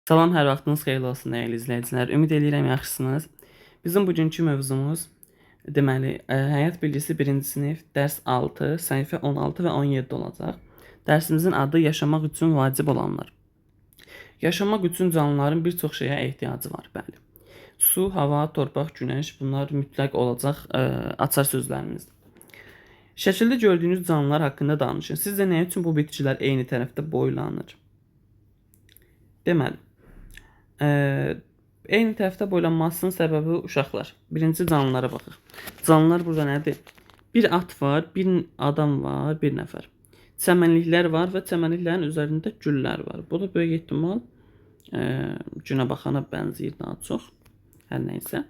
Salam, hər vaxtınız xeyirli olsun dəyərli izləyicilər. Ümid eləyirəm yaxşısınız. Bizim bugünkü mövzumuz deməli, Həyat Bilgisi 1-ci sinif, dərs 6, səhifə 16 və 17 olacaq. Dərsimizin adı Yaşamaq üçün vacib olanlar. Yaşamaq üçün canlıların bir çox şeyə ehtiyacı var, bəli. Su, hava, torpaq, günəş bunlar mütləq olacaq açar sözlərimizdir. Şəkildə gördüyünüz canlılar haqqında danışın. Sizcə nə üçün bu bitkilər eyni tərəfdə boylanır? Deməli, eyni tərəfdə boylanmasının səbəbi uşaqlar. Birinci canlılara baxaq. Canlılar burada nədir? Bir at var, bir adam var, bir nəfər. Çəmənliklər var və çəmənliklərin üzərində güllər var. Bu da böyük ehtimal günə baxana bənzəyir daha çox. Hər nə isə.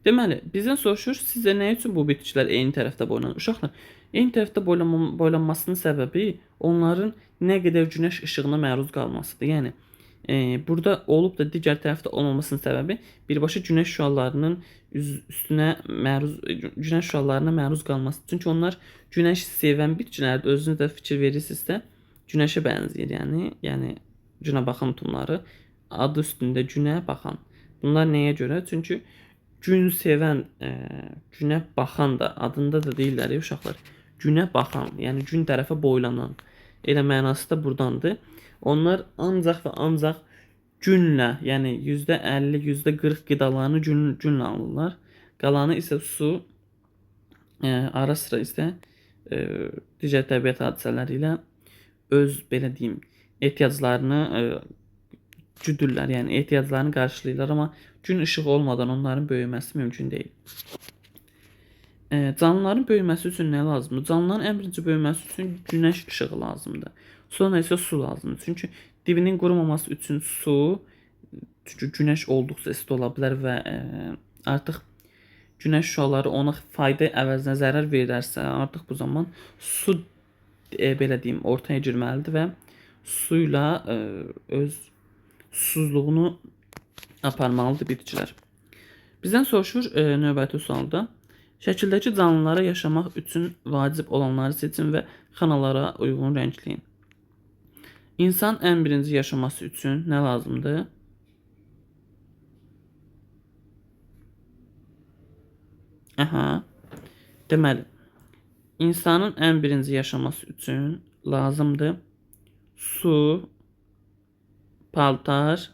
Deməli, bizdən soruşur, sizcə nə üçün bu bitkilər eyni tərəfdə boylanır? Uşaqlar, eyni tərəfdə boylanmasının səbəbi onların nə qədər günəş işığına məruz qalmasıdır. Yəni, burada olub da digər tərəfdə olmamasının səbəbi birbaşa günəş şüalarının üstünə məruz, günəş şüalarına məruz qalması. Çünki onlar günəş sevən bitkilərdir. Özünüz də fikir verirsinizsə, günəşə bənzəyir. Yəni günə baxan tumları adı üstündə günə baxan. Bunlar nəyə görə? Çünki gün sevən, günə baxan da adında da deyirlər uşaqlar. Günə baxan, yəni gün tərəfə boylanan. Elə mənası da burdandır. Onlar ancaq və ancaq günlə, yəni %50, %40 qidalarını günlə alırlar. Qalanı isə su, ara sıra isə digər təbiət hadisələri ilə öz, belə deyim, ehtiyaclarını güdürlər, yəni ehtiyaclarını qarşılayırlar, amma gün işığı olmadan onların böyüməsi mümkün deyil. Canlıların böyüməsi üçün nə lazımdır? Canlıların ən birinci böyüməsi üçün günəş işığı lazımdır. Sonra isə su lazımdır. Çünki dibinin qurumaması üçün su, çünki günəş olduqca isti ola bilər və artıq günəş şüaları ona fayda əvəzinə zərər verərsə, artıq bu zaman su, belə deyim, ortaya girməlidir və suyla öz susuzluğunu aparmalıdır bitkilər. Bizdən soruşur növbəti sualda. Şəkildəki canlılara yaşamaq üçün vacib olanları seçin və xanalara uyğun rəngləyin. İnsan ən birinci yaşaması üçün nə lazımdır? Aha. Deməli, insanın ən birinci yaşaması üçün lazımdır su, paltar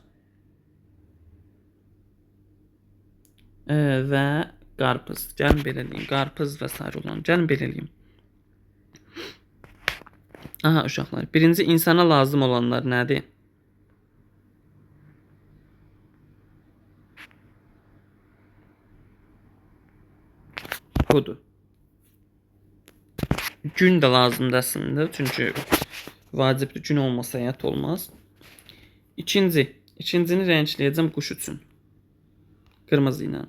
və qarpız. Gəlin belə eləyim. Qarpız və sair olan. Gəlin belə eləyim. Aha, uşaqlar. Birinci insana lazım olanlar nədir? Budur. Gün də lazımdır əslində. Çünki vacibdir. Gün olmasa həyat olmaz. İkinci. İkincini rəngləyəcəm quş üçün. Qırmızı ilə.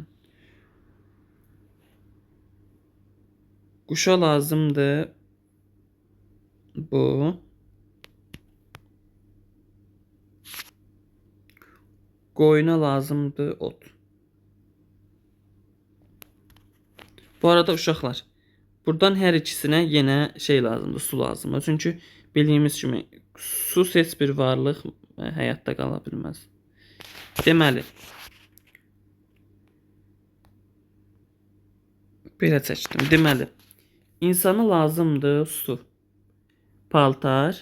Quşa lazımdır bu. Qoyuna lazımdır ot. Bu arada uşaqlar, buradan hər ikisinə yenə şey lazımdır, su lazımdır. Çünki bildiyimiz kimi su heç bir varlıq həyatda qala bilməz. Deməli, belə çəkdim. Deməli, insana lazımdır su, paltar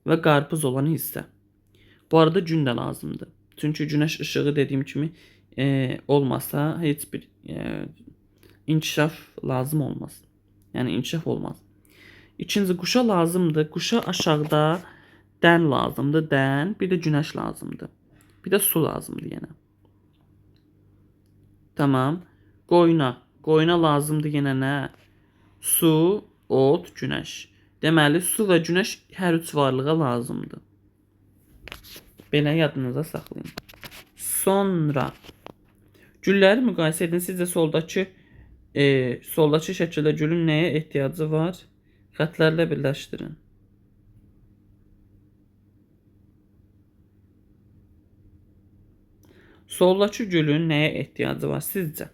və qarpız olan hissə. Bu arada gün də lazımdır. Çünki günəş işığı dediyim kimi olmasa heç bir inkişaf lazım olmaz. Yəni inkişaf olmaz. İkinci, quşa lazımdır. Quşa aşağıda dən lazımdır. Dən, bir də günəş lazımdır. Bir də su lazımdır yenə. Tamam. Qoyuna. Qoyuna lazımdır yenə nə? Su, ot, günəş. Deməli, su və günəş hər üç varlığa lazımdır. Belə yadınıza saxlayın. Sonra gülləri müqayisə edin. Sizcə soldakı şəkildə gülün nəyə ehtiyacı var? Xətlərlə birləşdirin. Soldakı gülün nəyə ehtiyacı var sizcə?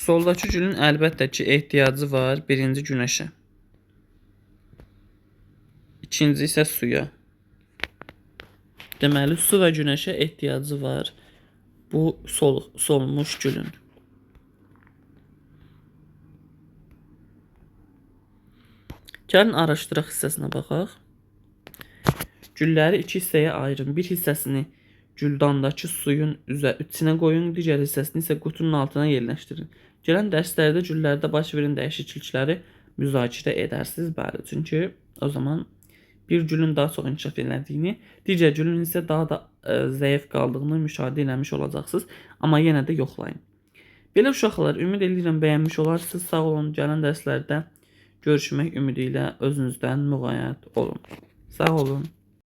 Soldakı gülün əlbəttə ki, ehtiyacı var birinci günəşə. İkinci isə suya. Deməli, su və günəşə ehtiyacı var bu solmuş gülün. Gəlin araşdıraq hissəsinə baxaq. Gülləri iki hissəyə ayırın. Bir hissəsini güldandakı suyun içinə qoyun, digər hissəsini isə qutunun altına yerləşdirin. Gələn dərslərdə güllərdə baş verən dəyişiklikləri müzakirə edərsiniz. Bəli, çünki o zaman bir gülün daha çox inkişaf elədiyini, digər gülün isə daha da zəif qaldığını müşahidə eləmiş olacaqsınız. Amma yenə də yoxlayın. Belə uşaqlar, ümid edirəm bəyənmiş olarsınız. Sağ olun, gələn dərslərdə görüşmək ümidi ilə özünüzdən müğayət olun. Sağ olun.